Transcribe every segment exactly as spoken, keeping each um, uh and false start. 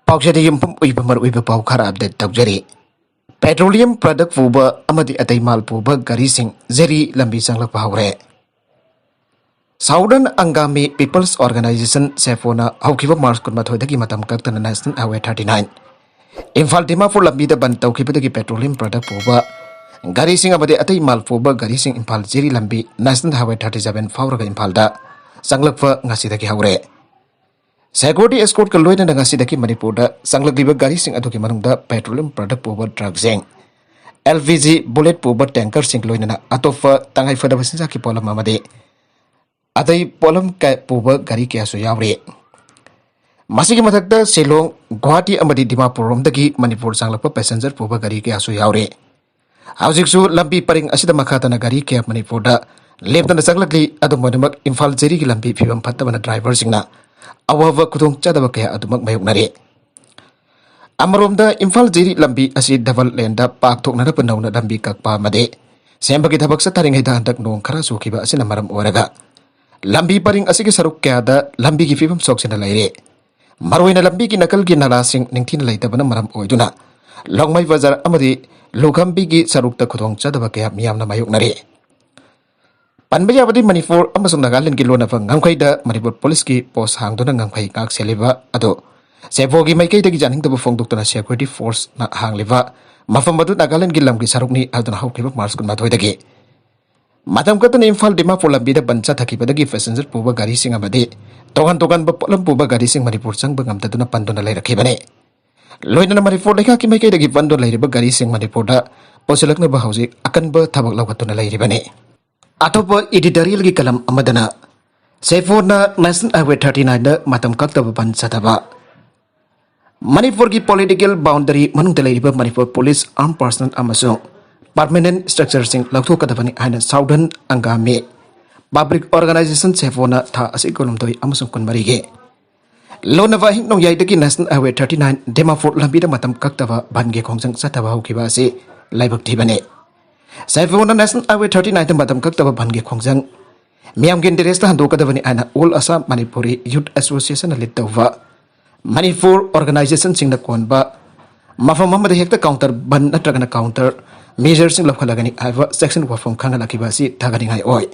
ꯄꯥꯎꯆꯦꯗ ꯌꯨꯝꯐꯝ ꯑꯣꯏꯕ ꯃꯔꯨꯑꯣꯏꯕ ꯄꯥꯎ ꯈꯔ ꯑꯞꯗꯦꯠ ꯇꯧꯖꯔꯤ꯫ ꯄꯦꯇ꯭ꯔꯣꯂꯤꯌꯝ ꯄ꯭ꯔꯗꯛ ꯄꯨꯕ ꯑꯃꯗꯤ ꯑꯇꯩ ꯃꯥꯜ ꯄꯨꯕ ꯒꯥꯔꯤꯁꯤꯡ ꯖꯤꯔꯤ ꯂꯝꯕꯤ ꯆꯪꯂꯛꯄ ꯍꯧꯔꯦ꯫ Southern Angami peoples organisation, SAPO ꯍꯧꯈꯤꯕ ꯃꯥꯔꯆ ꯀꯨꯟꯃꯥꯊꯣꯏꯗꯒꯤ ꯃꯇꯝ ꯀꯛꯇꯅ national highway thirty nine Imphal Dimapur ꯂꯝꯕꯤꯗ ꯕꯟ ꯇꯧꯈꯤꯕꯗꯒꯤ ꯄꯦꯇ꯭ꯔꯣꯂꯤꯌꯝ ꯄ꯭ꯔꯗꯛ ꯄꯨꯕ ꯒꯥꯔꯤꯁꯤꯡ ꯑꯃꯗꯤ ꯑꯇꯩ ꯃꯥꯜ ꯄꯨꯕ ꯒꯥꯔꯤꯁꯤꯡ ꯏꯝꯐꯥꯜ ꯖꯤꯔꯤ ꯂꯝꯕꯤ ꯅꯦꯁꯅꯦꯜ ꯍꯥꯏꯋꯦ ꯊꯥꯔꯇꯤ ꯁꯚꯦꯟ ꯐꯥꯎꯔꯒ ꯏꯝꯐꯥꯜꯗ ꯆꯪꯂꯛꯄ ꯉꯁꯤꯗꯒꯤ ꯍꯧꯔꯦ꯫ ꯁꯦꯀ꯭ꯌꯨꯔꯤꯇꯤ ꯑꯦꯁꯀꯣꯔꯠꯀ ꯂꯣꯏꯅꯅ ꯉꯁꯤꯗꯒꯤ ꯃꯅꯤꯄꯨꯔꯗ ꯆꯪꯂꯛꯂꯤꯕ ꯒꯥꯔꯤꯁꯤꯡ ꯑꯗꯨꯒꯤ ꯃꯅꯨꯡꯗ ꯄꯦꯇ꯭ꯔꯣꯂꯤꯌꯝ ꯄ꯭ꯔꯗꯛ ꯄꯨꯕ ꯇ꯭ꯔꯛꯁꯤꯡ, ꯑꯦꯜ ꯄꯤ ꯖꯤ ꯕꯨꯂꯦꯠ ꯄꯨꯕ ꯇꯦꯡꯀꯔꯁꯤꯡ, ꯂꯣꯏꯅꯅ ꯑꯇꯣꯞꯄ ꯇꯉꯥꯏ ꯐꯗꯕ ꯆꯤꯟꯖꯥꯛꯀꯤ ꯄꯣꯠꯂꯝ ꯑꯃꯗꯤ ꯑꯇꯩ ꯄꯣꯠꯂꯝ ꯀ-, ꯄꯨꯕ ꯒꯥꯔꯤ ꯀꯌꯥꯁꯨ ꯌꯥꯎꯔꯤ꯫ ꯃꯁꯤꯒꯤ ꯃꯊꯛꯇ ꯁꯤꯂꯣꯡ, ꯒꯨꯋꯥꯍꯥꯇꯤ ꯑꯃꯗꯤ ꯗꯤꯃꯥꯄꯨꯔ ꯔꯣꯝꯗꯒꯤ ꯃꯅꯤꯄꯨꯔ ꯆꯪꯂꯛꯄ ꯄꯦꯁꯦꯟꯖꯔ ꯄꯨꯕ ꯒꯥꯔꯤ ꯀꯌꯥꯁꯨ ꯌꯥꯎꯔꯤ꯫ ꯍꯧꯖꯤꯛꯁꯨ ꯂꯝꯕꯤ ꯄꯔꯤꯡ ꯑꯁꯤꯗ ꯃꯈꯥ ꯇꯥꯅ ꯒꯥꯔꯤ ꯀꯌꯥ ꯃꯅꯤꯄꯨꯔꯗ ꯂꯦꯞꯇꯅ ꯆꯪꯂꯛꯂꯤ꯫ ꯑꯗꯨꯝ ꯑꯣꯏꯅꯃꯛ, ꯏꯝꯐꯥꯜ ꯖꯤꯔꯤꯒꯤ ꯂꯝꯕꯤ ꯐꯤꯕꯝ ꯐꯠꯇꯕꯅ ꯗ꯭ꯔꯥꯏꯚꯔꯁꯤꯡꯅ ꯑꯋꯥꯕ ꯈꯨꯗꯣꯡꯆꯥꯗꯕ ꯀꯌꯥ ꯑꯗꯨꯃꯛ ꯃꯥꯌꯣꯛꯅꯔꯤ꯫ ꯑꯃꯔꯣꯝꯗ, ꯏꯝꯐꯥꯜ ꯖꯤꯔꯤ ꯂꯝꯕꯤ ꯑꯁꯤ ꯗꯕꯜ ꯂꯦꯟꯗ ꯄꯥꯛꯊꯣꯛꯅꯅꯕ ꯅꯧꯅ ꯂꯝꯕꯤ ꯀꯛꯄ ꯑꯃꯗꯤ ꯁꯦꯝꯕꯒꯤ ꯊꯕꯛ ꯆꯠꯊꯔꯤꯉꯩꯗ ꯍꯟꯗꯛ ꯅꯣꯡ ꯈꯔ ꯆꯨꯈꯤꯕ ꯑꯁꯤꯅ ꯃꯔꯝ ꯑꯣꯏꯔꯒ ꯂꯝꯕꯤ ꯄꯔꯤꯡ ꯑꯁꯤꯒꯤ ꯁꯔꯨꯛ ꯀꯌꯥꯗ ꯂꯝꯕꯤꯒꯤ ꯐꯤꯕꯝ ꯁꯣꯛꯆꯤꯟꯅ ꯂꯩꯔꯦ꯫ ꯃꯔꯨꯑꯣꯏꯅ ꯂꯝꯕꯤꯒꯤ ꯅꯥꯀꯜꯒꯤ ꯅꯂꯥꯁꯤꯡ ꯅꯤꯡꯊꯤꯅ ꯂꯩꯇꯕꯅ ꯃꯔꯝ ꯑꯣꯏꯗꯨꯅ ꯂꯣꯡꯃꯩ ꯕꯖꯥꯔ ꯑꯃꯗꯤ ꯂꯨꯈꯝꯕꯤꯒꯤ ꯁꯔꯨꯛꯇ ꯈꯨꯗꯣꯡꯆꯥꯗꯕ ꯀꯌꯥ ꯃꯤꯌꯥꯝꯅ ꯃꯥꯌꯣꯛꯅꯔꯤ꯫ ꯄꯟꯕ ꯌꯥꯕꯗꯤ, ꯃꯅꯤꯄꯨꯔ ꯑꯃꯁꯨꯡ ꯅꯥꯒꯥꯂꯦꯟꯗꯒꯤ ꯂꯣꯟꯅꯕ ꯉꯝꯈꯩꯗ ꯃꯅꯤꯄꯨꯔ ꯄꯨꯂꯤꯁꯀꯤ ꯄꯣꯁ ꯍꯥꯡꯗꯨꯅ ꯉꯝꯈꯩ ꯉꯥꯛ ꯁꯦꯜꯂꯤꯕ ꯑꯗꯨ ꯁꯦꯕꯣꯒꯤ ꯃꯥꯏꯀꯩꯗꯒꯤ ꯌꯥꯅꯤꯡꯗꯕ ꯐꯣꯡꯗꯣꯛꯇꯨꯅ ꯁꯦꯀ꯭ꯌꯨꯔꯤꯇꯤ ꯐꯣꯔꯁꯅ ꯍꯥꯡꯂꯤꯕ ꯃꯐꯝ ꯑꯗꯨ ꯅꯥꯒꯥꯂꯦꯟꯗꯒꯤ ꯂꯝꯒꯤ ꯁꯔꯨꯛꯅꯤ ꯍꯥꯏꯗꯨꯅ ꯍꯧꯈꯤꯕ ꯃꯥꯔꯆ ꯀꯨꯟꯃꯥꯊꯣꯏꯗꯒꯤ ꯃꯇꯝ ꯈꯛꯇꯅ ꯏꯝꯐꯥꯜ ꯗꯤꯃꯥꯄꯨꯔ ꯂꯝꯕꯤꯗ ꯕꯟ ꯆꯠꯊꯈꯤꯕꯗꯒꯤ ꯄꯦꯁꯦꯟꯖꯔ ꯄꯨꯕ ꯒꯥꯔꯤꯁꯤꯡ ꯑꯃꯗꯤ ꯇꯣꯉꯥꯟ ꯇꯣꯉꯥꯟꯕ ꯄꯣꯠꯂꯝ ꯄꯨꯕ ꯒꯥꯔꯤꯁꯤꯡ ꯃꯅꯤꯄꯨꯔ ꯆꯪꯕ ꯉꯝꯗꯗꯨꯅ ꯄꯟꯗꯨꯅ ꯂꯩꯔꯛꯈꯤꯕꯅꯤ꯫ ꯂꯣꯏꯅꯅ ꯃꯅꯤꯄꯨꯔ ꯂꯩꯉꯥꯛꯀꯤ ꯃꯥꯏꯀꯩꯗꯒꯤ ꯄꯟꯗꯨꯅ ꯂꯩꯔꯤꯕ ꯒꯥꯔꯤꯁꯤꯡ ꯃꯅꯤꯄꯨꯔꯗ ꯄꯨꯁꯤꯜꯂꯛꯅꯕ ꯍꯧꯖꯤꯛ ꯑꯀꯟꯕ ꯊꯕꯛ ꯂꯧꯈꯠꯇꯨꯅ ꯂꯩꯔꯤꯕꯅꯤ꯫ ꯑꯇꯣꯞꯄ ꯏꯗꯤꯇꯣꯔꯤꯌꯦꯜꯒꯤ ꯀꯂꯝ ꯑꯃꯗꯅ, ꯁꯦꯐꯣꯅ ꯅꯦꯁꯅꯦꯜ ꯍꯥꯏꯋꯦ ꯊꯥꯔꯇꯤ ꯅꯥꯏꯟꯗ ꯃꯇꯝ ꯀꯛꯇꯕ ꯕꯟ ꯆꯠꯊꯕ꯫ ꯃꯅꯤꯄꯨꯔꯒꯤ ꯄꯣꯂꯤꯇꯤꯀꯦꯜ ꯕꯥꯎꯟꯗꯔꯤ ꯃꯅꯨꯡꯗ ꯂꯩꯔꯤꯕ ꯃꯅꯤꯄꯨꯔ ꯄꯨꯂꯤꯁ, ꯑꯥꯔꯝ ꯄꯔꯁꯅꯦꯜ ꯑꯃꯁꯨꯡ ꯄꯔꯃꯅꯦꯟ ꯁ꯭ꯇ꯭ꯔꯛꯆꯔꯁꯤꯡ ꯂꯧꯊꯣꯛꯀꯗꯕꯅꯤ ꯍꯥꯏꯅ southern Angami public organisation, SAPO ꯊꯥ ꯑꯁꯤ ꯀꯨꯟꯍꯨꯝꯗꯣꯏ ꯑꯃꯁꯨꯡ ꯀꯨꯟꯃꯔꯤꯒꯤ ꯂꯣꯟꯅꯕ ꯍꯤꯡꯅꯣꯡꯌꯥꯏꯗꯒꯤ national highway thirty nine Dimapur ꯂꯝꯕꯤꯗ ꯃꯇꯝ ꯀꯛꯇꯕ ꯕꯟꯒꯤ ꯈꯣꯡꯖꯪ ꯆꯠꯊꯕ ꯍꯧꯈꯤꯕ ꯑꯁꯤ ꯂꯥꯏꯕꯛ ꯊꯤꯕꯅꯤ꯫ ꯁꯦꯐꯣꯅ ꯅꯦꯁꯅꯦꯜ ꯍꯥꯏꯋꯦ ꯊꯥꯔꯇꯤ ꯅꯥꯏꯟꯗ ꯃꯇꯝ ꯀꯛꯇꯕ ꯕꯟꯒꯤ ꯈꯣꯡꯖꯪ ꯃꯤꯌꯥꯝꯒꯤ ꯏꯟꯇꯔꯦꯁꯇ ꯍꯟꯗꯣꯛꯀꯗꯕꯅꯤ ꯍꯥꯏꯅ ꯑꯣꯜ ꯑꯁꯥꯝ ꯃꯅꯤꯄꯨꯔꯤ ꯌꯨꯠ ꯑꯦꯁꯣꯁꯤꯌꯦꯁꯟꯅ ꯂꯤꯗ ꯇꯧꯕ ꯃꯅꯤꯄꯨꯔ ꯑꯣꯔꯒꯅꯥꯏꯖꯦꯁꯟꯁꯤꯡꯅ ꯀꯣꯟꯕ ꯃꯐꯝ ꯑꯃꯗ ꯍꯦꯛꯇ ꯀꯥꯎꯟꯇꯔ ꯕꯟ ꯅꯠꯇ꯭ꯔꯒꯅ ꯀꯥꯎꯟꯇꯔ ꯃꯦꯖꯔꯁꯤꯡ ꯂꯧꯈꯠꯂꯒꯅꯤ ꯍꯥꯏꯕ ꯆꯦꯛꯁꯤꯟ ꯋꯥꯐꯝ ꯈꯪꯍꯜꯂꯛꯈꯤꯕ ꯑꯁꯤ ꯊꯥꯒꯠꯅꯤꯡꯉꯥꯏ ꯑꯣꯏ꯫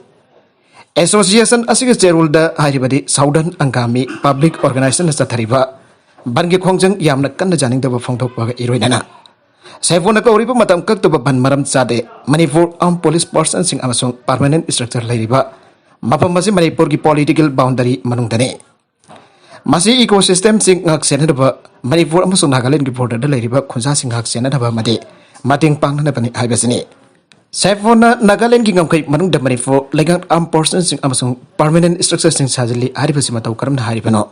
ꯑꯦꯁꯣꯁꯤꯌꯦꯁꯟ ꯑꯁꯤꯒꯤ ꯆꯦꯔꯣꯜꯗ ꯍꯥꯏꯔꯤꯕꯗꯤ ꯁꯥꯎꯗꯔꯟ ꯑꯪꯒꯥꯃꯤ ꯄꯕ꯭ꯂꯤꯛ ꯑꯣꯔꯒꯅꯥꯏꯖꯦꯁꯟꯅ ꯆꯠꯊꯔꯤꯕ ꯕꯟꯒꯤ ꯈꯣꯡꯖꯪ ꯌꯥꯝꯅ ꯀꯟꯅ ꯌꯥꯅꯤꯡꯗꯕ ꯐꯣꯡꯗꯣꯛꯄꯒ ꯏꯔꯣꯏꯅꯅ ꯁꯦꯐꯣꯅ ꯀꯧꯔꯤꯕ ꯃꯇꯝ ꯀꯛꯇꯕ ꯕꯟ ꯃꯔꯝ ꯆꯥꯗꯦ꯫ ꯃꯅꯤꯄꯨꯔ ꯑꯥꯔꯝ ꯄꯨꯂꯤꯁ ꯄꯥꯔꯁꯟꯁꯤꯡ ꯑꯃꯁꯨꯡ ꯄꯥꯔꯃꯅꯦꯟ ꯏꯁꯇ꯭ꯔꯛꯆꯔ ꯂꯩꯔꯤꯕ ꯃꯐꯝ ꯑꯁꯤ ꯃꯅꯤꯄꯨꯔꯒꯤ ꯄꯣꯂꯤꯇꯤꯀꯦꯜ ꯕꯥꯎꯟꯗꯔꯤ ꯃꯅꯨꯡꯗꯅꯤ꯫ ꯃꯁꯤ ꯏꯀꯣꯁꯤꯁꯇꯦꯝꯁꯤꯡ ꯉꯥꯛ ꯁꯦꯟꯅꯅꯕ ꯃꯅꯤꯄꯨꯔ ꯑꯃꯁꯨꯡ ꯅꯥꯒꯥꯂꯦꯟꯗꯒꯤ ꯕꯣꯔꯗꯔꯗ ꯂꯩꯔꯤꯕ ꯈꯨꯟꯖꯥꯁꯤꯡ ꯉꯥꯛ ꯁꯦꯟꯅꯅꯕ ꯑꯃꯗꯤ ꯃꯇꯦꯡ ꯄꯥꯡꯅꯅꯕꯅꯤ ꯍꯥꯏꯕꯁꯤꯅꯤ꯫ ꯁꯦꯐꯣꯅ ꯅꯥꯒꯥꯂꯦꯟꯗꯒꯤ ꯉꯝꯈꯩ ꯃꯅꯨꯡꯗ ꯃꯅꯤꯄꯨꯔ ꯂꯩꯉꯥꯛ ꯑꯥꯔꯝ ꯄꯣꯔꯁꯟꯁꯤꯡ ꯑꯃꯁꯨꯡ ꯄꯥꯔꯃꯅꯦꯟ ꯏꯁꯇ꯭ꯔꯛꯆꯔꯁꯤꯡ ꯁꯥꯖꯤꯜꯂꯤ ꯍꯥꯏꯔꯤꯕꯁꯤ ꯃꯇꯧ ꯀꯔꯝꯅ ꯍꯥꯏꯔꯤꯕꯅꯣ?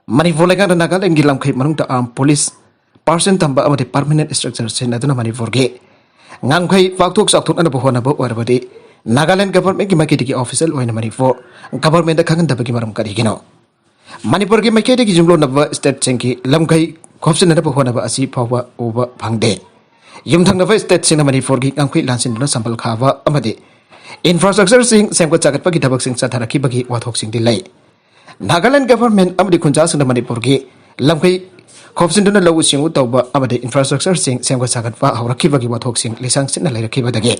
ꯃꯅꯤꯄꯨꯔ ꯂꯩꯉꯥꯛꯅ ꯅꯥꯒꯥꯂꯦꯟꯗꯒꯤ ꯂꯝꯈꯩ ꯃꯅꯨꯡꯗ ꯑꯥꯔꯝ ꯄꯨꯂꯤꯁ ꯄꯥꯔꯁꯟ ꯊꯝꯕ ꯑꯃꯗꯤ ꯄꯥꯔꯃꯅꯦꯟ ꯏꯁꯇ꯭ꯔꯛꯆꯔ ꯁꯤꯖꯤꯟꯅꯗꯨꯅ ꯃꯅꯤꯄꯨꯔꯒꯤ ꯉꯝꯈꯩ ꯄꯥꯛꯊꯣꯛ ꯆꯥꯎꯊꯣꯛꯅꯅꯕ ꯍꯣꯠꯅꯕ ꯑꯣꯏꯔꯕꯗꯤ ꯅꯥꯒꯥꯂꯦꯟ ꯒꯚꯔꯟꯃꯦꯟꯠꯀꯤ ꯃꯥꯏꯀꯩꯗꯒꯤ ꯑꯣꯐꯤꯁꯤꯌꯦꯜ ꯑꯣꯏꯅ ꯃꯅꯤꯄꯨꯔ ꯒꯚꯔꯟꯃꯦꯟꯠꯇ ꯈꯪꯍꯟꯗꯕꯒꯤ ꯃꯔꯝ ꯀꯔꯤꯒꯤꯅꯣ? ꯃꯅꯤꯄꯨꯔꯒꯤ ꯃꯥꯏꯀꯩꯗꯒꯤ ꯌꯨꯝꯂꯣꯟꯅꯕ ꯁ꯭ꯇꯦꯠꯁꯤꯡꯒꯤ ꯂꯝꯈꯩ ꯈꯣꯞꯆꯤꯟꯅꯅꯕ ꯍꯣꯠꯅꯕ ꯑꯁꯤ ꯐꯥꯎꯕ ꯎꯕ ꯐꯪꯗꯦ꯫ ꯌꯨꯝꯊꯪꯅꯕ ꯁ꯭ꯇꯦꯠꯁꯤꯡꯅ ꯃꯅꯤꯄꯨꯔꯒꯤ ꯉꯝꯈꯩ ꯂꯥꯟꯁꯤꯟꯗꯨꯅ ꯁꯝꯕꯜ ꯈꯥꯕ ꯑꯃꯗꯤ ꯏꯟꯐ꯭ꯔꯥꯁ꯭ꯇ꯭ꯔꯛꯆꯔꯁꯤꯡ ꯁꯦꯝꯒꯠ ꯁꯥꯒꯠꯄꯒꯤ ꯊꯕꯛꯁꯤꯡ ꯆꯠꯊꯔꯛꯈꯤꯕꯒꯤ ꯋꯥꯊꯣꯛꯁꯤꯡꯗꯤ ꯂꯩ꯫ ꯅꯥꯒꯥꯂꯦꯟ ꯒꯚꯔꯟꯃꯦꯟꯠ ꯑꯃꯗꯤ ꯈꯨꯟꯖꯥꯁꯤꯡꯅ ꯃꯅꯤꯄꯨꯔꯒꯤ ꯂꯝꯈꯩ ꯈꯣꯞꯆꯤꯟꯗꯨꯅ ꯂꯧꯎ ꯁꯤꯡꯎ ꯇꯧꯕ ꯑꯃꯗꯤ ꯏꯟꯐ꯭ꯔꯥꯁ꯭ꯇ꯭ꯔꯛꯆꯔꯁꯤꯡ ꯁꯦꯝꯒꯠ ꯁꯥꯒꯠꯄ ꯍꯧꯔꯛꯈꯤꯕꯒꯤ ꯋꯥꯊꯣꯛꯁꯤꯡ ꯂꯤꯁꯪ ꯁꯤꯠꯅ ꯂꯩꯔꯛꯈꯤꯕꯗꯒꯤ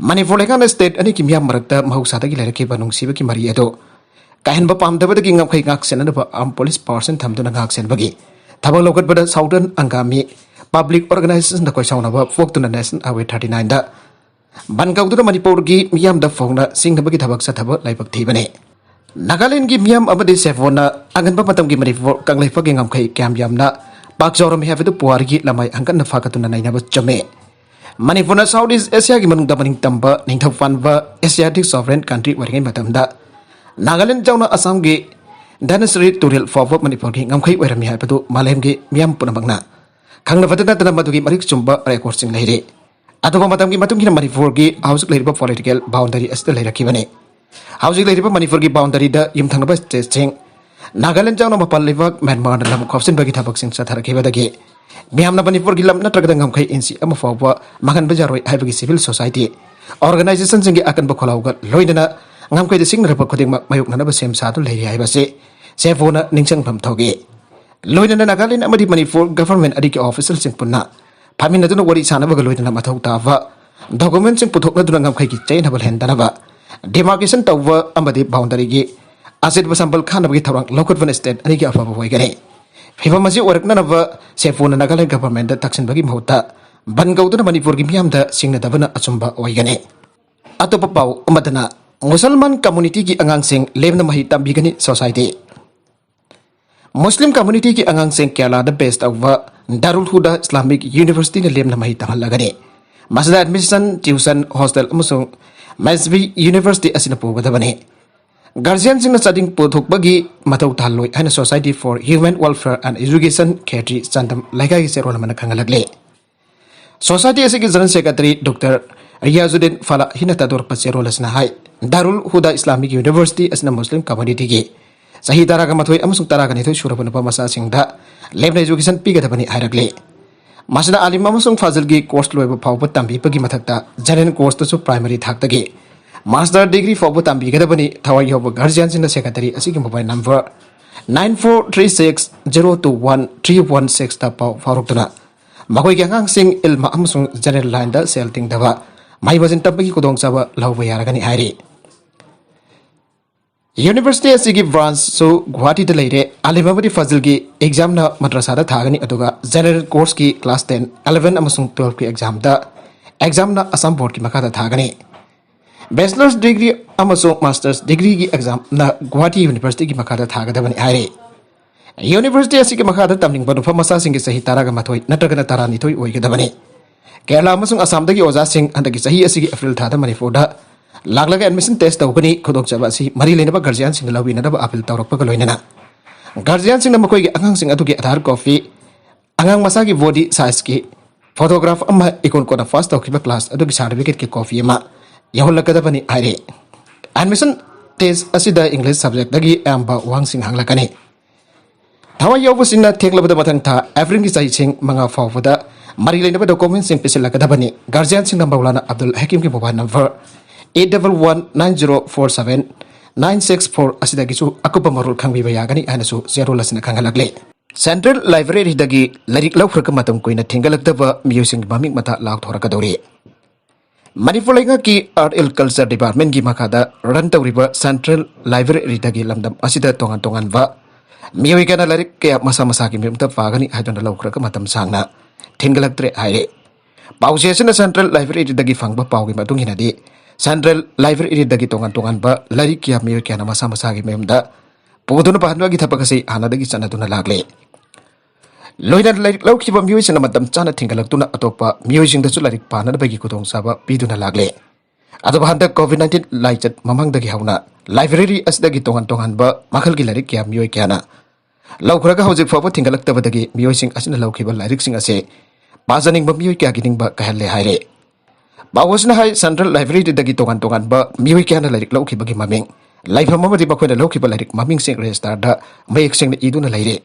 ꯃꯅꯤꯄꯨꯔ ꯂꯩꯉꯥꯛꯅ ꯁ꯭ꯇꯦꯠ ꯑꯅꯤꯒꯤ ꯃꯤꯌꯥꯝ ꯃꯔꯛꯇ ꯃꯍꯧꯁꯥꯗꯒꯤ ꯂꯩꯔꯛꯈꯤꯕ ꯅꯨꯡꯁꯤꯕꯒꯤ ꯃꯔꯤ ꯑꯗꯨ ꯀꯥꯏꯍꯟꯕ ꯄꯥꯝꯗꯕꯗꯒꯤ ꯉꯝꯈꯩ ꯉꯥꯛ ꯁꯦꯟꯅꯅꯕ ꯑꯥꯔꯝ ꯄꯨꯂꯤꯁ ꯄꯥꯔꯁꯟ ꯊꯝꯗꯨꯅ ꯉꯥꯛ ꯁꯦꯟꯕꯒꯤ ꯊꯕꯛ ꯂꯧꯈꯠꯄꯗ ꯁꯥꯎꯗꯔꯟ ꯑꯪꯒꯥꯃꯤ ꯄꯕ꯭ꯂꯤꯛ ꯑꯣꯔꯒꯅꯥꯏꯖꯦꯁꯟꯗ ꯀꯣꯏꯁꯥꯎꯅꯕ ꯄꯣꯛꯇꯨꯅ ꯅꯦꯁꯅꯦꯜ ꯍꯥꯏꯋꯦ ꯊꯥꯔꯇꯤ ꯅꯥꯏꯟꯗ ꯕꯟ ꯀꯧꯗꯨꯅ ꯃꯅꯤꯄꯨꯔꯒꯤ ꯃꯤꯌꯥꯝꯗ ꯐꯣꯡꯅ ꯁꯤꯡꯅꯕꯒꯤ ꯊꯕꯛ ꯆꯠꯊꯕ ꯂꯥꯏꯕꯛ ꯊꯤꯕꯅꯤ꯫ ꯅꯥꯒꯥꯂꯦꯟꯒꯤ ꯃꯤꯌꯥꯝ ꯑꯃꯗꯤ ꯁꯦꯐꯣꯅ ꯑꯉꯟꯕ ꯃꯇꯝꯒꯤ ꯃꯅꯤꯄꯨꯔ ꯀꯪꯂꯩꯄꯥꯛꯀꯤ ꯉꯝꯈꯩ ꯀꯌꯥꯝ ꯌꯥꯝꯅ ꯄꯥꯛ ꯆꯥꯎꯔꯝꯃꯤ ꯍꯥꯏꯕꯗꯨ ꯄꯨꯋꯥꯔꯤꯒꯤ ꯂꯃꯥꯏ ꯍꯪꯀꯠꯅ ꯐꯥꯒꯠꯇꯨꯅ ꯅꯩꯅꯕ ꯆꯨꯝꯃꯤ꯫ ꯃꯅꯤꯄꯨꯔꯅ ꯁꯥꯎꯠ ꯏꯁ ꯑꯦꯁꯤꯌꯥꯒꯤ ꯃꯅꯨꯡꯗ ꯃꯅꯤꯡ ꯇꯝꯕ ꯅꯤꯡꯊꯧ ꯄꯥꯟꯕ ꯑꯦꯁꯤꯌꯥꯇꯤꯛ ꯁꯣꯚꯔꯦꯟ ꯀꯟꯇ꯭ꯔꯤ ꯑꯣꯏꯔꯤꯉꯩ ꯃꯇꯝꯗ ꯅꯥꯒꯥꯂꯦꯟ ꯌꯥꯎꯅ ꯑꯁꯥꯝꯒꯤ ꯙꯅꯁ꯭ꯔꯤ ꯇꯨꯔꯦꯜ ꯐꯥꯎꯕ ꯃꯅꯤꯄꯨꯔꯒꯤ ꯉꯝꯈꯩ ꯑꯣꯏꯔꯝꯃꯤ ꯍꯥꯏꯕꯗꯨ ꯃꯥꯂꯦꯝꯒꯤ ꯃꯤꯌꯥꯝ ꯄꯨꯝꯅꯃꯛꯅ ꯈꯪꯅꯕꯇ ꯅꯠꯇꯅ ꯃꯗꯨꯒꯤ ꯃꯔꯤꯛ ꯆꯨꯝꯕ ꯔꯦꯀꯣꯔꯗꯁꯤꯡ ꯂꯩꯔꯤ꯫ ꯑꯗꯨꯕꯨ ꯃꯇꯝꯒꯤ ꯃꯇꯨꯡ ꯏꯟꯅ ꯃꯅꯤꯄꯨꯔꯒꯤ ꯍꯧꯖꯤꯛ ꯂꯩꯔꯤꯕ ꯄꯣꯂꯤꯇꯤꯀꯦꯜ ꯕꯥꯎꯟꯗꯔꯤ ꯑꯁꯤꯗ ꯂꯩꯔꯛꯈꯤꯕꯅꯤ꯫ ꯍꯧꯖꯤꯛ ꯂꯩꯔꯤꯕ ꯃꯅꯤꯄꯨꯔꯒꯤ ꯕꯥꯎꯟꯗꯔꯤꯗ ꯌꯨꯝꯊꯪꯅꯕ ꯁ꯭ꯇꯦꯠꯁꯤꯡ ꯅꯥꯒꯥꯂꯦꯟ ꯌꯥꯎꯅ ꯃꯄꯥꯟ ꯂꯩꯕꯥꯛ ꯃ꯭ꯌꯥꯟꯃꯥꯔꯅ ꯂꯝ ꯈꯣꯞꯆꯤꯟꯕꯒꯤ ꯊꯕꯛꯁꯤꯡ ꯆꯠꯊꯔꯛꯈꯤꯕꯗꯒꯤ ꯃꯤꯌꯥꯝꯅ ꯃꯅꯤꯄꯨꯔꯒꯤ ꯂꯝ ꯅꯠꯇ꯭ꯔꯒꯅ ꯉꯝꯈꯩ ꯏꯟꯆꯤ ꯑꯃ ꯐꯥꯎꯕ ꯃꯥꯡꯍꯟꯕ ꯌꯥꯔꯣꯏ ꯍꯥꯏꯕꯒꯤ ꯁꯤꯚꯤꯜ ꯁꯣꯁꯥꯏꯇꯤ ꯑꯣꯔꯒꯅꯥꯏꯖꯦꯁꯟꯁꯤꯡꯒꯤ ꯑꯀꯟꯕ ꯈꯣꯜꯂꯥꯎꯒ ꯂꯣꯏꯅꯅ ꯉꯝꯈꯩꯗ ꯁꯤꯡꯅꯔꯛꯄ ꯈꯨꯗꯤꯡꯃꯛ ꯃꯥꯌꯣꯛꯅꯅꯕ ꯁꯦꯝ ꯁꯥꯗꯨꯅ ꯂꯩꯔꯤ ꯍꯥꯏꯕꯁꯤ ꯁꯦꯐꯣꯅ ꯅꯤꯡꯁꯤꯡꯐꯝ ꯊꯣꯛꯏ꯫ ꯂꯣꯏꯅꯅ ꯅꯥꯒꯥꯂꯦꯟ ꯑꯃꯗꯤ ꯃꯅꯤꯄꯨꯔ ꯒꯚꯔꯟꯃꯦꯟꯠ ꯑꯅꯤꯒꯤ ꯑꯣꯐꯤꯁꯤꯌꯦꯜꯁꯤꯡ ꯄꯨꯟꯅ ꯐꯝꯃꯤꯟꯅꯗꯨꯅ ꯋꯥꯔꯤ ꯁꯥꯅꯕꯒ ꯂꯣꯏꯅꯅ ꯃꯊꯧ ꯇꯥꯕ ꯗꯣꯀꯨꯃꯦꯟꯠꯁꯤꯡ ꯄꯨꯊꯣꯛꯅꯗꯨꯅ ꯉꯝꯈꯩꯒꯤ ꯆꯌꯦꯠꯅꯕ ꯂꯩꯍꯟꯗꯅꯕ ꯗꯤꯃꯥꯔꯀꯦꯁꯟ ꯇꯧꯕ ꯑꯃꯗꯤ ꯕꯥꯎꯟꯗꯔꯤꯒꯤ ꯑꯆꯦꯠꯄ ꯁꯝꯕꯜ ꯈꯥꯅꯕꯒꯤ ꯊꯧꯔꯥꯡ ꯂꯧꯈꯠꯄꯅ ꯁ꯭ꯇꯦꯠ ꯑꯅꯤꯒꯤ ꯑꯐꯕ ꯑꯣꯏꯒꯅꯤ꯫ ꯐꯤꯕꯝ ꯑꯁꯤ ꯑꯣꯏꯔꯛꯅꯅꯕ ꯁꯦꯐꯣꯅ ꯅꯥꯒꯥꯂꯦꯟ ꯒꯚꯔꯟꯃꯦꯟꯠꯇ ꯇꯛꯁꯤꯟꯕꯒꯤ ꯃꯍꯨꯠꯇ ꯕꯟ ꯀꯧꯗꯨꯅ ꯃꯅꯤꯄꯨꯔꯒꯤ ꯃꯤꯌꯥꯝꯗ ꯁꯤꯡꯅꯗꯕꯅ ꯑꯆꯨꯝꯕ ꯑꯣꯏꯒꯅꯤ꯫ ꯑꯇꯣꯞꯄ ꯄꯥꯎ ꯑꯃꯗꯅ ꯃꯨꯁꯜꯃꯥꯟ ꯀꯝꯃꯨꯅꯤꯇꯤꯒꯤ ꯑꯉꯥꯡꯁꯤꯡ ꯂꯦꯝꯅ ꯃꯍꯩ ꯇꯝꯕꯤꯒꯅꯤ ꯁꯣꯁꯥꯏꯇꯤ꯫ ꯃꯨꯁꯂꯤꯝ ꯀꯝꯃꯨꯅꯤꯇꯤꯒꯤ ꯑꯉꯥꯡꯁꯤꯡ ꯀꯦꯔꯂꯥꯗ ꯕꯦꯁ ꯇꯧꯕ ꯗꯥꯔꯨꯜ ꯍꯨꯗꯥ ꯏꯁꯂꯥꯃꯤꯛ ꯌꯨꯅꯤꯚꯔꯁꯤꯇꯤꯅ ꯂꯦꯝꯅ ꯃꯍꯩ ꯇꯝꯍꯜꯂꯒꯅꯤ꯫ ꯃꯁꯤꯗ ꯑꯦꯗꯃꯤꯁꯟ, ꯇ꯭ꯌꯨꯁꯟ, ꯍꯣꯁꯇꯦꯜ ꯑꯃꯁꯨꯡ ꯃꯦꯁꯕꯤ ꯌꯨꯅꯤꯚꯔꯁꯤꯇꯤ ꯑꯁꯤꯅ ꯄꯨꯒꯗꯕꯅꯤ꯫ ꯒꯥꯔꯖꯤꯌꯟꯁꯤꯡꯅ ꯆꯥꯗꯤꯡ ꯄꯨꯊꯣꯛꯄꯒꯤ ꯃꯊꯧ ꯇꯥꯍꯜꯂꯣꯏ ꯍꯥꯏꯅ Society for Human Welfare and Education ꯈꯦꯇ꯭ꯔꯤ ꯆꯥꯟꯗꯝ ꯂꯩꯀꯥꯏꯒꯤ ꯆꯦꯔꯣꯜ ꯑꯃꯅ ꯈꯪꯍꯜꯂꯛꯂꯤ꯫ ꯁꯣꯁꯥꯏꯇꯤ ꯑꯁꯤꯒꯤ ꯖꯦꯅꯔꯦꯜ ꯁꯦꯀ꯭ꯔꯦꯇꯔꯤ ꯗꯣꯛꯇꯔ ꯔꯤꯌꯥꯖꯨꯗꯤꯟ ꯐꯥꯂꯥꯍꯤꯅ ꯊꯥꯗꯣꯔꯛꯄ ꯆꯦꯔꯣꯜ ꯑꯁꯤꯅ ꯍꯥꯏ, ꯗꯥꯔꯨꯜ ꯍꯨꯗꯥ ꯏꯁꯂꯥꯃꯤꯛ ꯌꯨꯅꯤꯚꯔꯁꯤꯇꯤ ꯑꯁꯤꯅ ꯃꯨꯁꯂꯤꯝ ꯀꯝꯃꯨꯅꯤꯇꯤꯒꯤ ꯆꯍꯤ ꯇꯔꯥꯒ ꯃꯥꯊꯣꯏ ꯑꯃꯁꯨꯡ ꯇꯔꯥꯒ ꯅꯤꯊꯣꯏ ꯁꯨꯔꯕ ꯅꯨꯄꯥ ꯃꯆꯥꯁꯤꯡꯗ ꯂꯦꯝꯅ ꯑꯦꯖꯨꯀꯦꯁꯟ ꯄꯤꯒꯗꯕꯅꯤ ꯍꯥꯏꯔꯛꯂꯤ꯫ ꯃꯁꯤꯗ ꯑꯥꯂꯤꯝ ꯑꯃꯁꯨꯡ ꯐꯥꯖꯤꯜꯒꯤ ꯀꯣꯔꯁ ꯂꯣꯏꯕ ꯐꯥꯎꯕ ꯇꯝꯕꯤꯕꯒꯤ ꯃꯊꯛꯇ ꯖꯦꯅꯔꯦꯜ ꯀꯣꯔꯁꯇꯁꯨ ꯄ꯭ꯔꯥꯏꯃꯔꯤ ꯊꯥꯛꯇꯒꯤ ꯃꯥꯁꯇꯔ ꯗꯤꯒ꯭ꯔꯤ ꯐꯥꯎꯕ ꯇꯝꯕꯤꯒꯗꯕꯅꯤ꯫ ꯊꯋꯥꯏ ꯌꯥꯎꯕ ꯒꯥꯔꯖꯤꯌꯟꯁꯤꯡꯅ ꯁꯦꯀ꯭ꯔꯦꯇꯔꯤ ꯑꯁꯤꯒꯤ mobile number nine four three six zero two one three one six ꯇ ꯄꯥꯎ ꯐꯥꯎꯔꯛꯇꯨꯅ ꯃꯈꯣꯏꯒꯤ ꯑꯉꯥꯡꯁꯤꯡ ꯏꯜꯃ ꯑꯃꯁꯨꯡ ꯖꯦꯅꯔꯦꯜ ꯂꯥꯏꯟꯗ ꯁꯦꯜ ꯇꯤꯡꯗꯕ ꯃꯍꯩ ꯃꯁꯤꯡ ꯇꯝꯕꯒꯤ ꯈꯨꯗꯣꯡꯆꯥꯕ ꯂꯧꯕ ꯌꯥꯔꯒꯅꯤ ꯍꯥꯏꯔꯤ꯫ ꯌꯨꯅꯤꯚꯔꯁꯤꯇꯤ ꯑꯁꯤꯒꯤ ꯕ꯭ꯔꯥꯟꯁꯁꯨ ꯒꯨꯋꯥꯍꯥꯇꯤꯗ ꯂꯩꯔꯦ꯫ ꯑꯥꯂꯤꯝ ꯑꯃꯗꯤ ꯐꯥꯖꯤꯜꯒꯤ ꯑꯦꯛꯖꯥꯝꯅ ꯃꯗ꯭ꯔꯁꯥꯗ ꯊꯥꯒꯅꯤ, ꯑꯗꯨꯒ ꯖꯦꯅꯔꯦꯜ ꯀꯣꯔꯁꯀꯤ ꯀ꯭ꯂꯥꯁ ten, eleven ꯑꯃꯁꯨꯡ twelve ꯀꯤ ꯑꯦꯛꯖꯥꯝꯗ, ꯑꯦꯛꯖꯥꯝꯅ ꯑꯁꯥꯝ ꯕꯣꯔꯗꯀꯤ ꯃꯈꯥꯗ ꯊꯥꯒꯅꯤ꯫ ꯕꯦꯆꯂꯔꯁ ꯗꯤꯒ꯭ꯔꯤ ꯑꯃꯁꯨꯡ ꯃꯥꯁꯇꯔꯁ ꯗꯤꯒ꯭ꯔꯤꯒꯤ ꯑꯦꯛꯖꯥꯝꯅ ꯒꯨꯋꯥꯍꯥꯇꯤ ꯌꯨꯅꯤꯚꯔꯁꯤꯇꯤꯒꯤ ꯃꯈꯥꯗ ꯊꯥꯒꯗꯕꯅꯤ ꯍꯥꯏꯔꯤ꯫ ꯌꯨꯅꯤꯚꯔꯁꯤꯇꯤ ꯑꯁꯤꯒꯤ ꯃꯈꯥꯗ ꯇꯝꯅꯤꯡꯕ ꯅꯨꯄꯥ ꯃꯆꯥꯁꯤꯡꯒꯤ ꯆꯍꯤ ꯇꯔꯥꯒ ꯃꯥꯊꯣꯏ ꯅꯠꯇ꯭ꯔꯒꯅ ꯇꯔꯥꯅꯤꯊꯣꯏ ꯑꯣꯏꯒꯗꯕꯅꯤ꯫ ꯀꯦꯔꯂꯥ ꯑꯃꯁꯨꯡ ꯑꯁꯥꯝꯗꯒꯤ ꯑꯣꯖꯥꯁꯤꯡ ꯍꯟꯗꯛꯀꯤ ꯆꯍꯤ ꯑꯁꯤꯒꯤ ꯑꯦꯄ꯭ꯔꯤꯜ ꯊꯥꯗ ꯃꯅꯤꯄꯨꯔꯗ ꯂꯥꯛꯂꯒ ꯑꯦꯗꯃꯤꯁꯟ ꯇꯦꯁ ꯇꯧꯒꯅꯤ꯫ ꯈꯨꯗꯣꯡꯆꯥꯕ ꯑꯁꯤ ꯃꯔꯤ ꯂꯩꯅꯕ ꯒꯥꯔꯖꯤꯌꯥꯟꯁꯤꯡꯅ ꯂꯧꯕꯤꯅꯅꯕ ꯑꯥꯄꯤꯜ ꯇꯧꯔꯛꯄꯒ ꯂꯣꯏꯅꯅ ꯒꯥꯔꯖꯤꯌꯥꯟꯁꯤꯡꯅ ꯃꯈꯣꯏꯒꯤ ꯑꯉꯥꯡꯁꯤꯡ ꯑꯗꯨꯒꯤ ꯑꯙꯥꯔ ꯀꯣꯄꯤ, ꯑꯉꯥꯡ ꯃꯁꯥꯒꯤ ꯕꯣꯗꯤ ꯁꯥꯏꯖꯀꯤ ꯐꯣꯇꯣꯒ꯭ꯔꯥꯐ ꯑꯃ, ꯏꯀꯣꯟ ꯀꯣꯟꯅ ꯄꯥꯁ ꯇꯧꯈꯤꯕ ꯀ꯭ꯂꯥꯁ ꯑꯗꯨꯒꯤ ꯁꯥꯔꯇꯤꯐꯤꯀꯦꯠꯀꯤ ꯀꯣꯄꯤ ꯑꯃ ꯌꯧꯍꯜꯂꯛꯀꯗꯕꯅꯤ ꯍꯥꯏꯔꯤ꯫ ꯑꯦꯗꯃꯤꯁꯟ ꯇꯦꯁ ꯑꯁꯤꯗ ꯏꯪꯂꯤꯁ ꯁꯕꯖꯦꯛꯇꯒꯤ ꯑꯌꯥꯝꯕ ꯋꯥꯍꯪꯁꯤꯡ ꯍꯪꯂꯛꯀꯅꯤ꯫ ꯊꯋꯥꯏ ꯌꯥꯎꯕꯁꯤꯡꯅ ꯊꯦꯡꯂꯕꯗ ꯃꯊꯪ ꯊꯥ ꯑꯦꯄ꯭ꯔꯤꯜꯒꯤ ꯆꯍꯤꯁꯤꯡ ꯃꯉꯥ ꯐꯥꯎꯕꯗ ꯃꯔꯤ ꯂꯩꯅꯕ ꯗꯣꯀꯨꯃꯦꯟꯁꯤꯡ ꯄꯤꯁꯤꯜꯂꯛꯀꯗꯕꯅꯤ꯫ ꯒꯥꯔꯖꯤꯌꯥꯟꯁꯤꯡꯅ ꯃꯧꯂꯥꯅꯥ ꯑꯕꯗꯨꯜ ꯍꯀꯤꯝꯒꯤ mobile number eight double one nine zero four seven nine six four ꯑꯁꯤꯗꯒꯤꯁꯨ ꯑꯀꯨꯞꯄ ꯃꯔꯣꯜ ꯈꯪꯕꯤꯕ ꯌꯥꯒꯅꯤ ꯍꯥꯏꯅꯁꯨ ꯆꯦꯔꯣꯜ ꯑꯁꯤꯅ ꯈꯪꯍꯜꯂꯛꯂꯤ꯫ Central Library-ꯗꯒꯤ ꯂꯥꯏꯔꯤꯛ ꯂꯧꯈ꯭ꯔꯒ ꯃꯇꯝ ꯀꯨꯏꯅ ꯊꯤꯡꯒꯠꯂꯛꯇꯕ ꯃꯤꯑꯣꯏꯁꯤꯡꯒꯤ ꯃꯃꯤꯡ ꯃꯊꯥ ꯂꯥꯎꯊꯣꯔꯛꯀꯗꯧꯔꯤ꯫ ꯃꯅꯤꯄꯨꯔ ꯂꯩꯉꯥꯛꯀꯤ Art and Culture Department-ꯒꯤ ꯃꯈꯥꯗ run ꯇꯧꯔꯤꯕ Central Library-ꯗꯒꯤ ꯂꯝꯗꯝ ꯑꯁꯤꯗ ꯇꯣꯉꯥꯟ ꯇꯣꯉꯥꯟꯕ ꯃꯤꯑꯣꯏ ꯀꯌꯥꯅ ꯂꯥꯏꯔꯤꯛ ꯀꯌꯥ ꯃꯁꯥ ꯃꯁꯥꯒꯤ ꯃꯌꯨꯝꯗ ꯄꯥꯒꯅꯤ ꯍꯥꯏꯗꯨꯅ ꯂꯧꯈ꯭ꯔꯒ ꯃꯇꯝ ꯁꯥꯡꯅ ꯊꯤꯡꯒꯠꯂꯛꯇ꯭ꯔꯦ ꯍꯥꯏꯔꯦ꯫ ꯄꯥꯎꯆꯦ ꯑꯁꯤꯅ Central Library-ꯗꯒꯤ ꯐꯪꯕ ꯄꯥꯎꯒꯤ ꯃꯇꯨꯡ ꯏꯟꯅꯗꯤ, Central Library-ꯗꯒꯤ ꯇꯣꯉꯥꯟ ꯇꯣꯉꯥꯟꯕ ꯂꯥꯏꯔꯤꯛ ꯀꯌꯥ ꯃꯤꯑꯣꯏ ꯀꯌꯥꯅ ꯃꯁꯥ ꯃꯁꯥꯒꯤ ꯃꯌꯨꯝꯗ ꯄꯨꯗꯨꯅ ꯄꯥꯍꯟꯕꯒꯤ ꯊꯕꯛ ꯑꯁꯤ ꯍꯥꯟꯅꯗꯒꯤ ꯆꯠꯅꯗꯨꯅ ꯂꯥꯛꯂꯤ꯫ ꯂꯣꯏꯅꯅ ꯂꯥꯏꯔꯤꯛ ꯂꯧꯈꯤꯕ ꯃꯤꯑꯣꯏꯁꯤꯡꯅ ꯃꯇꯝ ꯆꯥꯅ ꯊꯤꯡꯒꯠꯂꯛꯇꯨꯅ ꯑꯇꯣꯞꯄ ꯃꯤꯑꯣꯏꯁꯤꯡꯗꯁꯨ ꯂꯥꯏꯔꯤꯛ ꯄꯥꯅꯕꯒꯤ ꯈꯨꯗꯣꯡꯆꯥꯕ ꯄꯤꯗꯨꯅ ꯂꯥꯛꯂꯤ꯫ ꯑꯗꯨꯕꯨ ꯍꯟꯗꯛ COVID nineteen ꯂꯥꯏꯆꯠ ꯃꯃꯥꯡꯗꯒꯤ ꯍꯧꯅ library ꯑꯁꯤꯗꯒꯤ ꯇꯣꯉꯥꯟ ꯇꯣꯉꯥꯟꯕ ꯃꯈꯜꯒꯤ ꯂꯥꯏꯔꯤꯛ ꯀꯌꯥ ꯃꯤꯑꯣꯏ ꯀꯌꯥꯅ ꯂꯧꯈ꯭ꯔꯒ ꯍꯧꯖꯤꯛ ꯐꯥꯎꯕ ꯊꯤꯡꯒꯠꯂꯛꯇꯕꯗꯒꯤ ꯃꯤꯑꯣꯏꯁꯤꯡ ꯑꯁꯤꯅ ꯂꯧꯈꯤꯕ ꯂꯥꯏꯔꯤꯛꯁꯤꯡ ꯑꯁꯤ ꯄꯥꯖꯅꯤꯡꯕ ꯃꯤꯑꯣꯏ ꯀꯌꯥꯒꯤ ꯅꯤꯡꯕ ꯀꯥꯏꯍꯜꯂꯦ ꯍꯥꯏꯔꯤ꯫ ꯄꯥꯎ ꯑꯁꯤꯅ ꯍꯥꯏ, Central Library-ꯗꯒꯤ ꯇꯣꯉꯥꯟ ꯇꯣꯉꯥꯟꯕ ꯃꯤꯑꯣꯏ ꯀꯌꯥꯅ ꯂꯥꯏꯔꯤꯛ ꯂꯧꯈꯤꯕꯒꯤ ꯃꯃꯤꯡ, ꯂꯩꯐꯝ ꯑꯃꯗꯤ ꯃꯈꯣꯏꯅ ꯂꯧꯈꯤꯕ ꯂꯥꯏꯔꯤꯛ ꯃꯃꯤꯡꯁꯤꯡ register-ꯗ ꯃꯌꯦꯛ ꯁꯦꯡꯅ ꯏꯗꯨꯅ ꯂꯩꯔꯤ꯫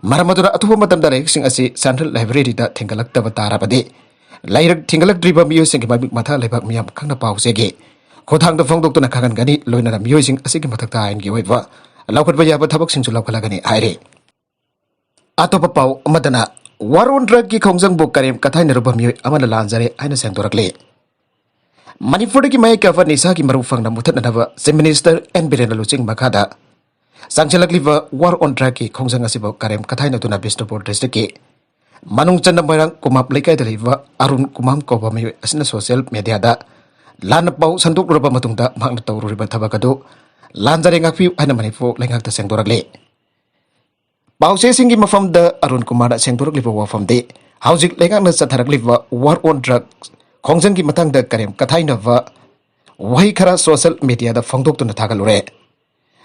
ꯃꯔꯝ ꯑꯗꯨꯅ ꯑꯊꯨꯕ ꯃꯇꯝꯗ ꯂꯥꯏꯔꯤꯛꯁꯤꯡ ꯑꯁꯤ Central Library-ꯗ ꯊꯤꯡꯒꯠꯂꯛꯇꯕ ꯇꯥꯔꯕꯗꯤ, ꯂꯥꯏꯔꯤꯛ ꯊꯤꯡꯒꯠꯂꯛꯇ꯭ꯔꯤꯕ ꯃꯤꯑꯣꯏꯁꯤꯡꯒꯤ ꯃꯃꯤꯡ ꯃꯊꯥ ꯂꯩꯕꯥꯛ ꯃꯤꯌꯥꯝ ꯈꯪꯅ ꯄꯥꯎꯆꯦꯒꯤ ꯈꯣꯡꯊꯥꯡꯗ ꯐꯣꯡꯗꯣꯛꯇꯨꯅ ꯈꯪꯍꯟꯒꯅꯤ꯫ ꯂꯣꯏꯅꯅ ꯃꯤꯑꯣꯏꯁꯤꯡ ꯑꯁꯤꯒꯤ ꯃꯊꯛꯇ ꯑꯥꯏꯟꯒꯤ ꯑꯣꯏꯕ ꯂꯧꯈꯠꯄ ꯌꯥꯕ ꯊꯕꯛꯁꯤꯡꯁꯨ ꯂꯧꯈꯠꯂꯒꯅꯤ ꯍꯥꯏꯔꯤ꯫ ꯑꯇꯣꯞꯄ ꯄꯥꯎ ꯑꯃꯗꯅ, War on Drug-ꯀꯤ ꯈꯣꯡꯖꯪꯕꯨ ꯀꯔꯦꯝ ꯀꯊꯥꯏꯅꯔꯨꯕ ꯃꯤꯑꯣꯏ ꯑꯃꯅ ꯂꯥꯟꯖꯔꯦ ꯍꯥꯏꯅ ꯁꯦꯡꯗꯣꯔꯛꯂꯤ꯫ ꯃꯅꯤꯄꯨꯔꯗꯒꯤ ꯃꯥꯌꯣꯛꯅꯕ ꯅꯤꯁꯥꯒꯤ ꯃꯔꯨ ꯐꯪꯅ ꯃꯨꯊꯠꯅꯅꯕ Chief Minister ꯑꯦꯟ ꯕꯤꯔꯦꯟꯅ ꯂꯨꯆꯤꯡ ꯃꯈꯥꯗ ꯆꯪꯁꯤꯜꯂꯛꯂꯤꯕ War on Drug-ꯀꯤ ꯈꯣꯡꯖꯪ ꯑꯁꯤꯕꯨ ꯀꯔꯦꯝ ꯀꯊꯥꯏꯅꯗꯨꯅ ꯕꯤꯁꯅꯨꯄꯨꯔ district-ꯀꯤ ꯃꯅꯨꯡ ꯆꯟꯅ ꯃꯣꯏꯔꯥꯡ ꯀꯨꯃꯥꯞ ꯂꯩꯀꯥꯏꯗ ꯂꯩꯕ ꯑꯔꯨꯟ ꯀꯨꯃꯥꯝ ꯀꯧꯕ ꯃꯤꯑꯣꯏ ꯑꯁꯤꯅ social media-ꯗ ꯂꯥꯟꯅ ꯄꯥꯎ ꯁꯟꯗꯣꯛꯂꯨꯔꯕ ꯃꯇꯨꯡꯗ ꯃꯍꯥꯛꯅ ꯇꯧꯔꯨꯔꯤꯕ ꯊꯕꯛ ꯑꯗꯨ ꯂꯥꯟꯖꯔꯦ, ꯉꯥꯛꯄꯤꯌꯨ ꯍꯥꯏꯅ ꯃꯅꯤꯄꯨꯔ ꯂꯩꯉꯥꯛꯇ ꯁꯦꯡꯗꯣꯔꯛꯂꯤ꯫ ꯄꯥꯎꯆꯦꯁꯤꯡꯒꯤ ꯃꯐꯝꯗ ꯑꯔꯨꯟ ꯀꯨꯃꯥꯔꯅ ꯁꯦꯡꯗꯣꯔꯛꯂꯤꯕ ꯋꯥꯐꯝꯗꯤ, ꯍꯧꯖꯤꯛ ꯂꯩꯉꯥꯛꯅ ꯆꯠꯊꯔꯛꯂꯤꯕ War on Drug ꯈꯣꯡꯖꯪꯒꯤ ꯃꯇꯥꯡꯗ ꯀꯔꯦꯝ ꯀꯊꯥꯏꯅꯕ ꯋꯥꯍꯩ ꯈꯔ social media-ꯗ ꯐꯣꯡꯗꯣꯛꯇꯨꯅ ꯊꯥꯒꯠꯂꯨꯔꯦ꯫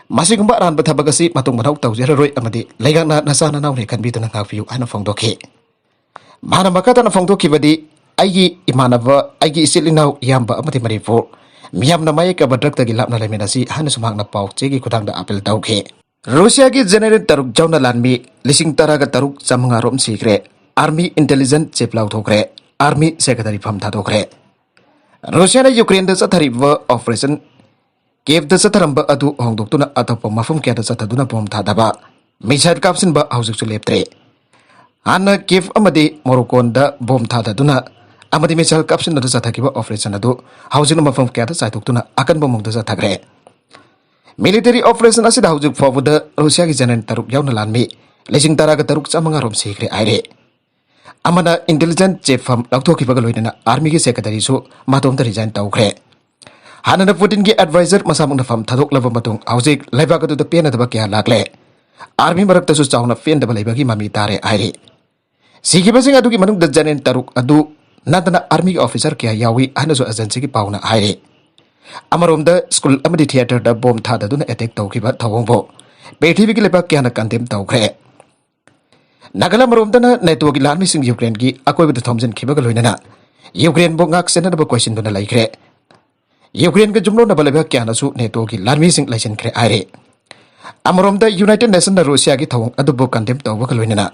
ꯃꯁꯤꯒꯨꯝꯕ ꯑꯔꯥꯟꯕ ꯊꯕꯛ ꯑꯁꯤ ꯃꯇꯨꯡ ꯃꯅꯥꯎ ꯇꯧꯖꯔꯔꯣꯏ ꯑꯃꯗꯤ ꯂꯩꯉꯥꯛꯅ ꯅꯆꯥ ꯅꯅꯥꯎꯅꯦ ꯈꯟꯕꯤꯗꯨꯅ ꯉꯥꯛꯄꯤꯌꯨ ꯍꯥꯏꯅ ꯐꯣꯡꯗꯣꯛꯈꯤ꯫ ꯃꯍꯥꯛꯅ ꯃꯈꯥ ꯇꯥꯅ ꯐꯣꯡꯗꯣꯛꯈꯤꯕꯗꯤ, ꯑꯩꯒꯤ ꯏꯃꯥꯟꯅꯕ, ꯑꯩꯒꯤ ꯏꯆꯤꯜ ꯏꯅꯥꯎ, ꯏꯌꯥꯝꯕ ꯑꯃꯗꯤ ꯃꯅꯤꯄꯨꯔ ꯃꯤꯌꯥꯝꯅ ꯃꯥꯌꯣꯛꯅꯕ drug-ꯇꯒꯤ ꯂꯥꯞꯅ ꯂꯩꯃꯤꯟꯅꯁꯤ ꯍꯥꯏꯅꯁꯨ ꯃꯍꯥꯛꯅ ꯄꯥꯎꯆꯦꯒꯤ ꯈꯨꯠꯊꯥꯡꯗ appeal ꯇꯧꯈꯤ꯫ ꯔꯨꯁꯤꯌꯥꯒꯤ general ꯇꯔꯨꯛ ꯌꯥꯎꯅ ꯂꯥꯟꯃꯤ ꯂꯤꯁꯤꯡ ꯇꯔꯥꯒ ꯇꯔꯨꯛ ꯆꯥꯃꯉꯥ ꯔꯣꯝ ꯁꯤꯈ꯭ꯔꯦ꯫ Army intelligence chief ꯂꯥꯎꯊꯣꯛꯈ꯭ꯔꯦ꯫ Army secretary ꯐꯝ ꯊꯥꯗꯣꯛꯈ꯭ꯔꯦ꯫ ꯔꯨꯁꯤꯌꯥꯅ ꯌꯨꯀ꯭ꯔꯦꯟꯗ ꯆꯠꯊꯔꯤꯕ operation, ꯀꯤꯌꯦꯚꯇ ꯆꯠꯊꯔꯝꯕ ꯑꯗꯨ ꯍꯣꯡꯗꯣꯛꯇꯨꯅ ꯑꯇꯣꯞꯄ ꯃꯐꯝ ꯀꯌꯥꯗ ꯆꯠꯊꯗꯨꯅ ꯕꯣꯝ ꯊꯥꯗꯕ꯫ ꯃꯤꯁꯥꯏꯜ ꯀꯥꯞꯁꯤꯟꯕ ꯍꯧꯖꯤꯛꯁꯨ ꯂꯦꯞꯇ꯭ꯔꯦ꯫ ꯍꯥꯟꯅ ꯀꯤꯐ ꯑꯃꯗꯤ ꯃꯣꯔꯣꯀꯣꯟꯗ ꯕꯣꯝ ꯊꯥꯗꯗꯨꯅ ꯑꯃꯗꯤ ꯃꯤꯁꯥꯏꯜ ꯀꯥꯞꯁꯤꯟꯗꯨꯅ ꯆꯠꯊꯈꯤꯕ ꯑꯣꯄꯔꯦꯁꯟ ꯑꯗꯨ ꯍꯧꯖꯤꯛꯅ ꯃꯐꯝ ꯀꯌꯥꯗ ꯆꯥꯏꯊꯣꯛꯇꯨꯅ ꯑꯀꯟꯕ ꯃꯑꯣꯡꯗ ꯆꯠꯊꯈ꯭ꯔꯦ꯫ ꯃꯤꯂꯤꯇꯔꯤ ꯑꯣꯄꯔꯦꯁꯟ ꯑꯁꯤꯗ ꯍꯧꯖꯤꯛ ꯐꯥꯎꯕꯗ ꯔꯨꯁꯤꯌꯥꯒꯤ ꯖꯦꯅꯔꯦꯜ ꯇꯔꯨꯛ ꯌꯥꯎꯅ ꯂꯥꯟꯃꯤ ꯂꯤꯁꯤꯡ ꯇꯔꯥꯒ ꯇꯔꯨꯛ ꯆꯥꯃꯉꯥ ꯔꯣꯝ ꯁꯤꯈ꯭ꯔꯦ ꯍꯥꯏꯔꯦ꯫ ꯑꯃꯅ ꯏꯟꯇꯦꯂꯤꯖꯦꯟꯁ ꯆꯤꯐ ꯐꯝ ꯂꯧꯊꯣꯛꯈꯤꯕꯒ ꯂꯣꯏꯅꯅ ꯑꯥꯔꯃꯤꯒꯤ ꯁꯦꯀ꯭ꯔꯦꯇꯔꯤꯁꯨ ꯃꯇꯣꯝꯇ ꯔꯤꯖꯥꯏꯟ ꯇꯧꯈ꯭ꯔꯦ꯫ ꯍꯥꯟꯅꯅ ꯄꯨꯇꯤꯟꯒꯤ ꯑꯦꯗꯚꯥꯏꯖꯔ ꯃꯁꯥꯃꯛꯅ ꯐꯝ ꯊꯥꯗꯣꯛꯂꯕ ꯃꯇꯨꯡ ꯍꯧꯖꯤꯛ ꯂꯩꯕꯥꯛ ꯑꯗꯨꯗ ꯄꯦꯟꯅꯗꯕ ꯀꯌꯥ ꯂꯥꯛꯂꯦ꯫ ꯑꯥꯔꯃꯤ ꯃꯔꯛꯇꯁꯨ ꯆꯥꯎꯅ ꯄꯦꯟꯗꯕ ꯂꯩꯕꯒꯤ ꯃꯃꯤ ꯇꯥꯔꯦ ꯍꯥꯏꯔꯤ꯫ ꯁꯤꯈꯤꯕꯁꯤꯡ ꯑꯗꯨꯒꯤ ꯃꯅꯨꯡꯗ ꯖꯦꯅꯔꯦꯜ ꯇꯔꯨꯛ ꯑꯗꯨ ꯅꯠꯇꯅ ꯑꯥꯔꯃꯤꯒꯤ ꯑꯣꯐꯤꯁꯔ ꯀꯌꯥ ꯌꯥꯎꯏ ꯍꯥꯏꯅꯁꯨ ꯑꯦꯖꯦꯟꯁꯤꯒꯤ ꯄꯥꯎꯅ ꯍꯥꯏꯔꯤ꯫ ꯑꯃꯔꯣꯝꯗ ꯁ꯭ꯀꯨꯜ ꯑꯃꯗꯤ ꯊꯤꯌꯦꯇꯔꯗ ꯕꯣꯝ ꯊꯥꯗꯗꯨꯅ ꯑꯦꯇꯦꯛ ꯇꯧꯈꯤꯕ ꯊꯧꯑꯣꯡꯕꯨ ꯄ꯭ꯔꯤꯊꯤꯕꯤꯒꯤ ꯂꯩꯕꯥꯛ ꯀꯌꯥꯅ ꯀꯟꯗꯦꯝ ꯇꯧꯈ꯭ꯔꯦ꯫ ꯅꯥꯒꯥꯂꯥꯟ ꯑꯃꯔꯣꯝꯗꯅ ꯅꯦꯇꯣꯒꯤ ꯂꯥꯟꯃꯤꯁꯤꯡ ꯌꯨꯀ꯭ꯔꯦꯟꯒꯤ ꯑꯀꯣꯏꯕꯗ ꯊꯣꯝꯖꯤꯟꯈꯤꯕꯒ ꯂꯣꯏꯅꯅ ꯌꯨꯀ꯭ꯔꯦꯟꯕꯨ ꯉꯥꯛ ꯁꯦꯟꯅꯅꯕ ꯀꯣꯏꯁꯤꯟꯗꯨꯅ ꯂꯩꯈ꯭ꯔꯦ꯫ ꯌꯨꯀ꯭ꯔꯦꯟꯒ ꯌꯨꯝꯂꯣꯟꯅꯕ ꯂꯩꯕꯥꯛ ꯀꯌꯥꯅꯁꯨ ꯅꯦꯇꯣꯒꯤ ꯂꯥꯟꯃꯤꯁꯤꯡ ꯂꯩꯁꯤꯟꯈ꯭ꯔꯦ ꯍꯥꯏꯔꯤ꯫ ꯑꯃꯔꯣꯝꯗ ꯌꯨꯅꯥꯏꯇꯦꯗ ꯅꯦꯁꯟꯅ ꯔꯨꯁꯤꯌꯥꯒꯤ ꯊꯧꯑꯣꯡ ꯑꯗꯨꯕꯨ ꯀꯟꯗꯦꯝ ꯇꯧꯕꯒ ꯂꯣꯏꯅꯅ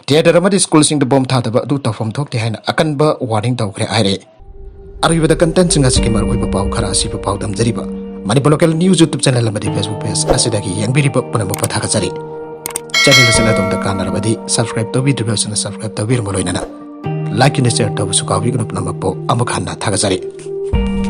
ꯊꯤꯌꯦꯇꯔ ꯑꯃꯗꯤ ꯁ꯭ꯀꯨꯜꯁꯤꯡꯗ ꯕꯣꯝ ꯊꯥꯗꯕ ꯑꯗꯨ ꯇꯧꯐꯝ ꯊꯣꯛꯇꯦ ꯍꯥꯏꯅ ꯑꯀꯟꯕ ꯋꯥꯔꯅꯤꯡ ꯇꯧꯈ꯭ꯔꯦ ꯍꯥꯏꯔꯤ꯫ ꯑꯔꯣꯏꯕꯗ ꯀꯟꯇꯦꯟꯁꯤꯡ ꯑꯁꯤꯒꯤ ꯃꯔꯨꯑꯣꯏꯕ ꯄꯥꯎ ꯈꯔ ꯑꯁꯤꯕꯨ ꯄꯥꯎꯗꯝꯖꯔꯤꯕ ꯃꯅꯤꯄꯨꯔ ꯂꯣꯀꯦꯜ ꯅ꯭ꯌꯨꯁ ꯌꯨꯇ꯭ꯌꯨꯕ ꯆꯦꯅꯦꯜ ꯑꯃꯗꯤ ꯐꯦꯁꯕꯨꯛ ꯄꯦꯖ ꯑꯁꯤꯗꯒꯤ ꯌꯦꯡꯕꯤꯔꯤꯕ ꯄꯨꯝꯅꯃꯛꯄꯨ ꯊꯥꯒꯠꯆꯔꯤ꯫ ꯆꯦꯅꯦꯜ ꯑꯁꯤꯅ ꯑꯗꯣꯝꯗ ꯀꯥꯟꯅꯔꯕꯗꯤ ꯁꯕꯁꯀ꯭ꯔꯥꯏꯕ ꯇꯧꯕꯤꯗ꯭ꯔꯤꯕꯁꯤꯡꯅ ꯁꯕꯁꯀ꯭ꯔꯥꯏꯕ ꯇꯧꯕꯤꯔꯝꯕ ꯂꯣꯏꯅꯅ ꯂꯥꯏꯛ ꯑꯃꯗꯤ ꯁꯦꯌꯔ ꯇꯧꯕꯁꯨ ꯀꯥꯎꯕꯤꯒꯅꯨ꯫ ꯄꯨꯝꯅꯃꯛꯄꯨ ꯑꯃꯨꯛ ꯍꯟꯅ ꯊꯥꯒꯠꯆꯔꯤ꯫